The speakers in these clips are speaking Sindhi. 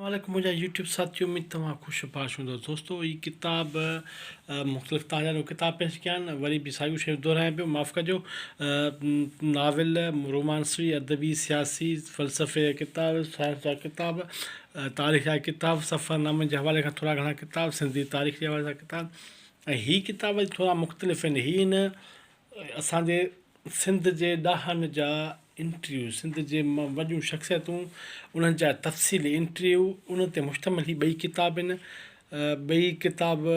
عليڪم منهنجا يوٽيوب ساٿيو اميد توهان خوش باش هوندو دوستو هي ڪتاب مختلف توهان جا ڪتاب پيش ڪيا آهن وري به ساڳيون شيون دهرايان پيو معاف ڪجو ناول رومانسوي ادبي سياسي فلسفي جا ڪتاب سائنس جا ڪتاب تاريخ جا ڪتاب سفرنامن جي حوالي کان ٿورا گهڻا ڪتاب سنڌي تاريخ جي حوالي سان ڪتاب ۽ هي ڪتاب ٿورا مختلف آهن هي هن اسانجي سنڌ جي ڏاهن جا انٽرويو، سنڌ جي وڏيون شخصيتون انهن جا تفصيلي انٽرويو ان تي مشتمل هي ٻئي ڪتاب آهن. ٻئي ڪتاب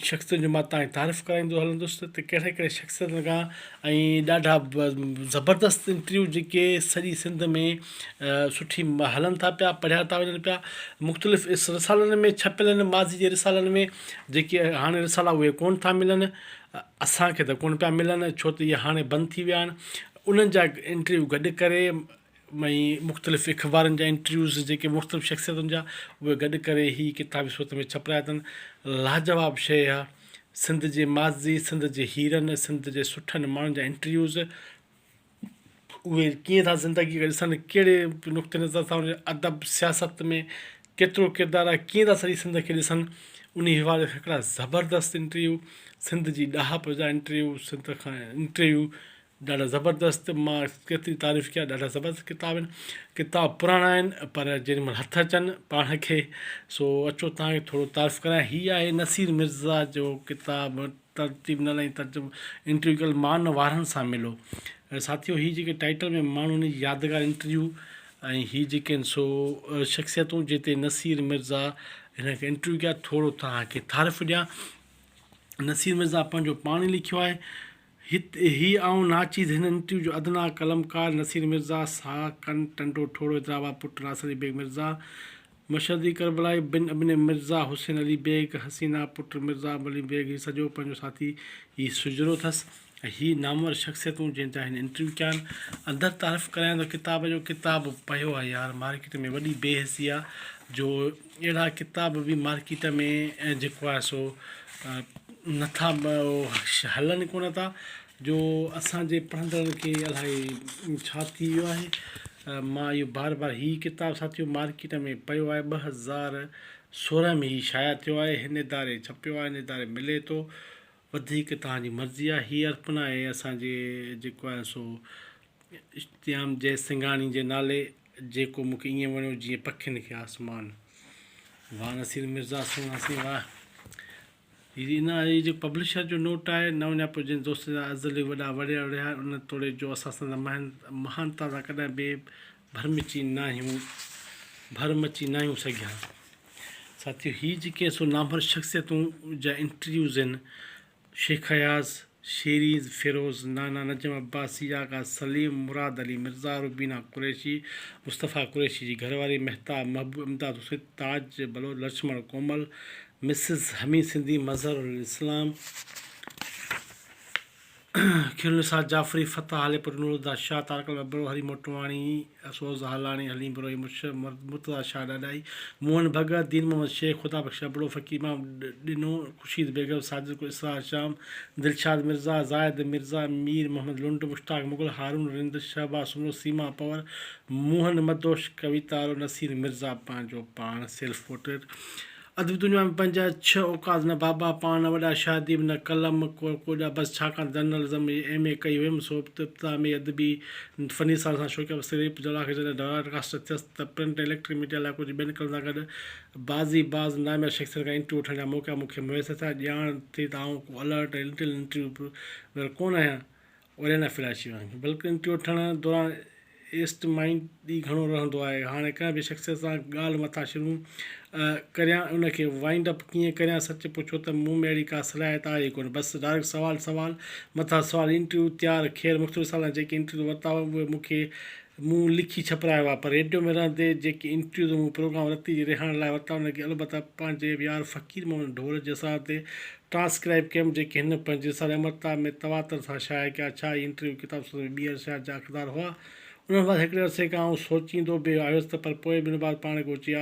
شخصيتن جو مان توهان کي تعارف ڪرائيندو هلندس ته ڪهڙي ڪهڙي شخصيتن کان ۽ ڏاڍا زبردست انٽرويو جيڪي سڄي سنڌ ۾ سٺي هلن ٿا پيا پڙهيا ٿا وڃن پيا مختلف رسالن ۾ ڇپيل آهن ماضي جي رسالن ۾ جيڪي هاڻي رسالا اهي ڪونه ٿا ملن اسان کي ته ڪونه پيا ملن ڇو ته اهي هاڻي بند ٿي ويا آهن انهن جا انٽرويو گڏ ڪري ۽ مختلف اخبارن جا انٽرويوز جيڪي مختلف شخصيتن جا اهي گڏ ڪري هي ڪتابي صورت ۾ ڇپرايا اٿن لاجواب شيء آهي سنڌ جي ماضي سنڌ جي هيرن سنڌ جي سٺن ماڻهن جا انٽرويوز اهي ڪيئن ٿا زندگي کي ڏسن ڪهڙي نقطي نظر سان ان ادب سياست ۾ ڪيترو ڪردار آهي ڪيئن ٿا سڄي سنڌ کي ڏسن انهي حوالي سان هڪڙا زبردست انٽرويو سنڌ جي ڏاهپ جا انٽرويو سنڌ کان انٽرويو ڏاڍا زبردست مان ڪيتري تعريف ڪيان ڏاڍا زبردست ڪتاب آهن ڪتاب پراڻا آهن پر جيڏي مهل هٿ اچن پاڻ کي سو اچو تان کي ٿورو تعارف ڪرايان هي آهي نصير مرزا جو ڪتاب ترتيب ڏنل ۽ ترجمو انٽرويو ڪيل مان وارن سان ملو ساٿيو هي جيڪي ٽائيٽل ۾ ماڻهن جي يادگار انٽرويو ۽ هي جيڪي آهن سو شخصيتون جتي نصير مرزا هن کي انٽرويو ڪيا ٿورو توهان کي تعارف ڏيان نصير مرزا پنهنجو پاڻ ئي لکيو آهي هت هي آئون ناچيز هن انٽرويو جو ادنا قلمڪار نصير مرزا ساڪن ٽنڊو ٺوڙهو حيدرآباد پٽ ناصر علي بيگ مرزا مشهدي ڪربلائي بن ابن مرزا حسين علي بيگ، حسينه پٽ مرزا علي بيگ هي سڄو پنهنجو ساٿي هي سجرو اٿس ۽ هي نامور شخصيتون جنهن جا هن انٽرويو ڪيا آهن. اندر تعارف ڪرايان ٿو ڪتاب جو ڪتاب پيو آهي يار مارڪيٽ ۾ وڏي بي حسي آهي جو اهڙا ڪتاب به مارڪيٽ ۾ جيڪو آهي سو نٿا هلن ڪونه ٿا جو اسان جي پڙهندڙن کي الائي ڇا ٿي ويو آهي مان اهو بار بار هي ڪتاب ساٿيو مارڪيٽ ۾ پيو آهي 2016 ۾ هي شايع ٿيو آهي هن اداري ڇپيو آهي هن اداري ملي ٿو وڌيڪ توهان جي مرضي آهي هي ارپنا آهي اسان جي جيڪو آهي سو اشتيام جي سنگهاڻي جي نالي جيڪو مونکي ائين وڻيو جيئن پکين کي آسمان واهه نصير مرزا سهڻا سين واهه هي ان آهي جيڪو پبلشر جو نوٽ آهي، نه وڃان پيو جن دوستن جا ازلي وڏا وڙهيا رهيا ان توڙي جو اسان سندن مهانتا سان ڪڏهن به ڀرمچي ناهيون ڀرمچي ناهيون سگهيا. ساٿيو هي جيڪي سو نامور شخصيتون جا انٽرويوز آهن شيخ اياز، شيرين فيروز، نانا نجم عباسي، آغا سليم، مراد علي مرزا، روبينا قريشي، مصطفيٰ قريشي جي گهر واري، مهتاب محبوب، امداد حسين، تاج بلوچ، لڇمڻ ڪومل، مسز حميد سنڌي، مظهر الاسلام، خيرالنساء جعفري، فتاح هاليپور، نورالهديٰ شاهه، طارق الابرو، هري موٽواڻي، سوز هالاڻي، حليم بروهي، مرتضيٰ شاهه ڏاڏاهي، موهن ڀڳت، دين محمد شيخ، خدا بخش ابڙو، فقير امام ڏنو، خورشيد بيگم، ساجد اسرار شام، دلشاد مرزا، زاهد مرزا، مير محمد لنڊ، مشتاق مغل، هارون رند، شهباز سومرو، سيما پنور، موهن مدهوش، ڪويتارو، نصير مرزا پنهنجو پاڻ سيلف پورٽريٽ ادبي دنيا ۾ پنهنجا ڇهه اوقات نه بابا پاڻ نه وڏا شاهديب نه قلم ڪو ڪوڏا بس ڇاڪاڻ ته جرنلزم جي ايم اي ڪئي هيم سو ابتدا ۾ ئي ادبي فني سال سان شوقيا صرف جولاکي جڏهن براڊڪاسٽر ٿيس ته پرنٽ ۽ اليڪٽرڪ ميڊيا لاء ڪجهه ٻين قلمن سان گڏ بعضي بعض نامياري شخصيتن کان انٽرويو وٺڻ جا موقعا مون کي ميسر ٿيا ڄاڻ ٿي ته آئون ڪو الرٽ ۽ لٽل انٽرويو ور ڪونه آهيان اوريانا فلاشي وانگر بلڪ انٽرويو وٺڻ دوران ايسٽ مائينڊ ئي گهڻو رهندو آهي. هاڻي ڪنهن به شخصيت سان ڳالهه مٿان شروع ڪريان ان کي وائنڊ اپ ڪيئن ڪريان سچ پڇو ته مون ۾ اهڙي ڪا صلاحيت آهي ئي ڪونه بس ڊائريڪٽ سوال سوال مٿان سوال انٽرويو تيار خير مختلف سالن جيڪي انٽرويو ورتا هئا اهي مون کي مون لکي ڇپرايا هئا پر ريڊيو ۾ رهندي جيڪي انٽرويوز مون پروگرام رتي جي رهاڻ لاء ورتا انهن کي البته پنهنجي يار فقير محمد ڍول جي اصرار تي ٽرانسڪرائيب ڪيم جيڪي هن پنهنجي رسالي امرتا ۾ تواتر سان شايع ڪيا. ڇا اهي انٽرويو ڪتاب صورت ۾ ٻيهر شايع جا حقدار هئا؟ انهن بعد هڪڙي عرصي کان آئون سوچيندو به آيس ته پر پوء به ان بعد پاڻ کي اچي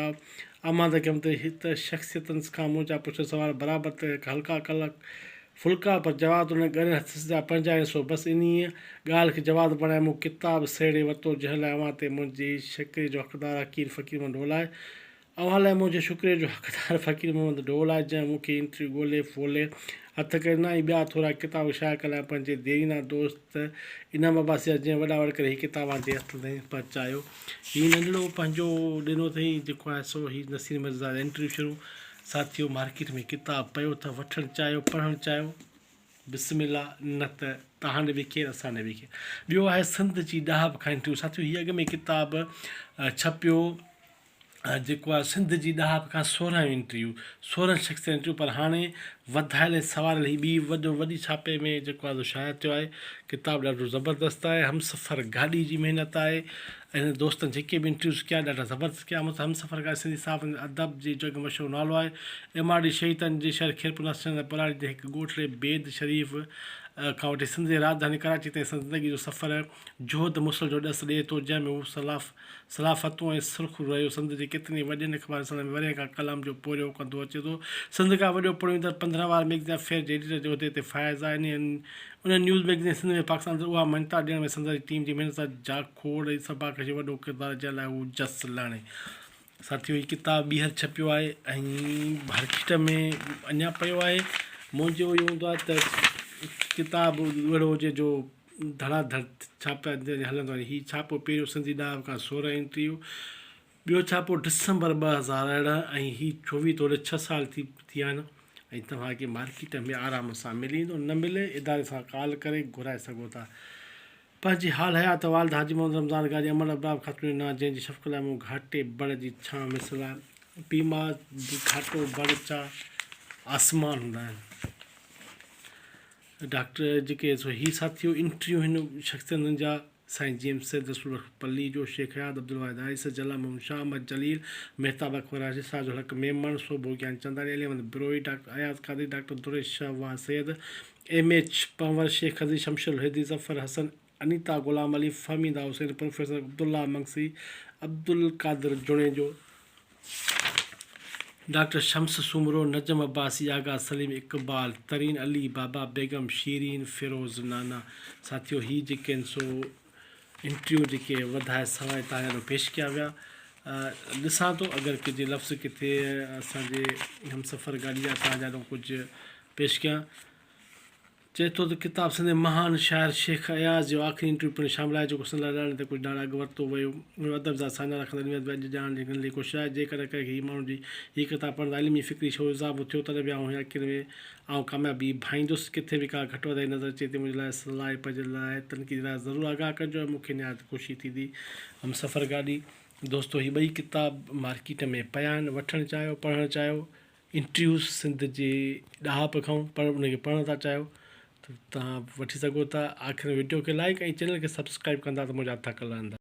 آماده ڪيم ته شخصيتن کان منهنجا پڇيل سوال برابر ته هڪ هلڪا ڦلڪا پر جواب ته انهن ڳرين هٿس جا پنهنجا آهن سو بس انهيء ڳالهه کي جواز بڻائي مون ڪتاب سهيڙي ورتو جنهن لاء اوهان تي منهنجي شڪريي جو حقدار حقير فقير محمد ڍول آهي. اوهان لاء منهنجي شڪريي جو حقدار فقير محمد ڍول آهي، جنهن مون کي انٽريو ڳولي ڦولي هٿ ڪري ڏنا ۽ ٻيا ٿورا ڪتاب شايع ڪرڻ لاء پنهنجي ديرينا دوست انعام عباسي جا جنهن وڏا وڙ ڪري هي ڪتاب اوهان جي هٿن تائين پهچايو. هي ننڍڙو پنهنجو ڏنو اٿئي جيڪو آهي سو هي نصير مرزا جو انٽريو شروع. ساٿيو مارڪيٽ ۾ ڪتاب پيو اٿو وٺڻ چاهيو پڙهڻ چاهيو بسم الله نه ته توهان ڏي به خير اسان ڏي به خير. ٻيو آهي سنڌ جي ڏاهپ کان انٽرويو ساٿيو هي اڳ ۾ ڪتاب ڇپيو جيڪو آهي سنڌ جي ڏاهپ کان 16 انٽرويو 16 شخص انٽرويو پر هاڻي وڌايل ۽ سنواريل هي ٻي وڏو وڏي ڇاپي ۾ جيڪو آهي سو شايع ٿيو آهي ڪتاب ڏاڍو زبردست آهي همسفر گاڏي جي محنت آهي ۽ دوستن جيڪي به انٽرويوز ڪيا ڏاڍا زبردست ڪيا مطلب همسفر گاڏي سنڌي صاحب ادب جي جڳ مشهور نالو آهي ايم آر ڊي شهيدن جي شهر خيرپور ناصر جي پراڙي جي هڪ ڳوٺڙي بيد شريف کان وٺي سنڌ جي راڄڌاني ڪراچي تائين سندس زندگي جو سفر جهد مسل جو ڏس ڏئي ٿو جنهن ۾ هو سلاف صلافتون ۽ سرخرو رهيو. سنڌ جي ڪيترين ئي وڏين اخبارن سان ورهين کان ڪلام جو پورهيو ڪندو اچي ٿو. سنڌ کان وڏو پڙهيندڙ 15 وار مئگزين افيئر جي ايڊيٽر جي عهدي تي فائز آهي. انهن نيوز مئگزين سنڌ ۾ پاڪستان اندر اها مڃتا ڏيڻ ۾ سندس جي ٽيم جي محنت جاکوڙ ۽ سڀاڳ جو وڏو ڪردار آهي جنهن لاء هو جس لهڻي. ساٿيو هي ڪتاب ٻيهر ڇپيو آهي ۽ مارڪيٽ ۾ اڃا پيو آهي. منهنجو اهو هوندو آهي ته ڪتاب اهڙو هجي جو ڌڙا ڌڙ ڇاپيا هلندو آهي. هي ڇاپو پهريون سنڌي ڏاهپ کان 16 انٽريو، ٻيو ڇاپو ڊسمبر 2018 ۽ هي 24 توڙي ڇهه سال ٿي ٿيا آهن ۽ توهان کي مارڪيٽ ۾ آرام سان ملي ويندو نه ملي اداري سان ڪال ڪري گهرائي سگهو ٿا. پنهنجي حال حيات والد حاجي محمد رمضان گاڏهي امڙ ارباب خاتون جو نانء جنهن جي شفقت لاء مون گهاٽي بڙ جي ڇانو مثل آهي. پيء ماء به گهاٽو بڙ ڇا آسمان هوندا آهن. ڊاڪٽر جيڪي سو هي ساٿيو انٽريو هن شخصيتن جا سائين جي ايم سيد رسول بخش پليجو، شيخ اياز، عبدالواحد آريسر، جلال محمد شاهه، احمد جليل، مهتاب اڪبر راشدي، ساز الحق ميمڻ، سوڀو گيانچنداڻي، علي احمد بروهي، ڊاڪٽر اياز قادري، ڊاڪٽر دريش شهوار سيد، ايم ايڇ پنهور، شيخ عزيز، شمشير الهدي، ظفر حسن، انيتا غلام علي، فهميده حسين، پروفيسر عبدالله منگسي، عبدالقادر جوڻيجو، ڊاڪٽر شمس سومرو، نجم عباسي، آغا سليم، اقبال ترين، علي بابا، بيگم شيرين، فيروز نانا. ساٿيو هي جيڪي آهن سو انٽريو جيڪي وڌائي سوائي تان آڏو پيش ڪيا ويا ڏسان ٿو اگر ڪي جي لفظ ڪٿي اسان جي همسفر گاڏي جا تان جا آڏو ڪجهه پيش ڪيان. چئي ٿو ته ڪتاب سنڌ جي مهان شاعر شيخ اياز جو آخري انٽرويو پڻ شامل آهي جيڪو سنڌ لاء ڏهاڙن تي ڪجهه ڏهاڙا اڳ ورتو ويو هيو. ادب ذات ساڃاهه رکندڙ علمي ادبي اڄ ڄاڻڻ جي ننڍڙي ڪوشش آهي. جيڪڏهن ڪنهن کي هي ماڻهو جي هي ڪتاب پڙهندي علمي فڪري شعور اضافو ٿيو تڏهن به آئون يقين ۾ آئون ڪاميابي ڀائيندس. ڪٿي به ڪا گهٽ وڌائي نظر اچي ٿي منهنجي لاء صلاح ۽ پنهنجي لاء تنقيدي راء ضرور آگاهه ڪجو ۽ مون کي نهايت خوشي ٿيندي. همسفر گاڏي دوستو هي ٻئي ڪتاب مارڪيٽ ۾ پيا آهن وٺڻ چاهيو پڙهڻ چاهيو انٽرويوز سنڌ جي ڏاهپ کان پر ان کي پڙهڻ ٿا چاهيو ته توهان وٺي سگهو ٿا آخر ۾ وڊيو کي لائڪ ۽ چينل کي سبسڪرائب ڪندا ته منهنجا ٿڪ لهندا.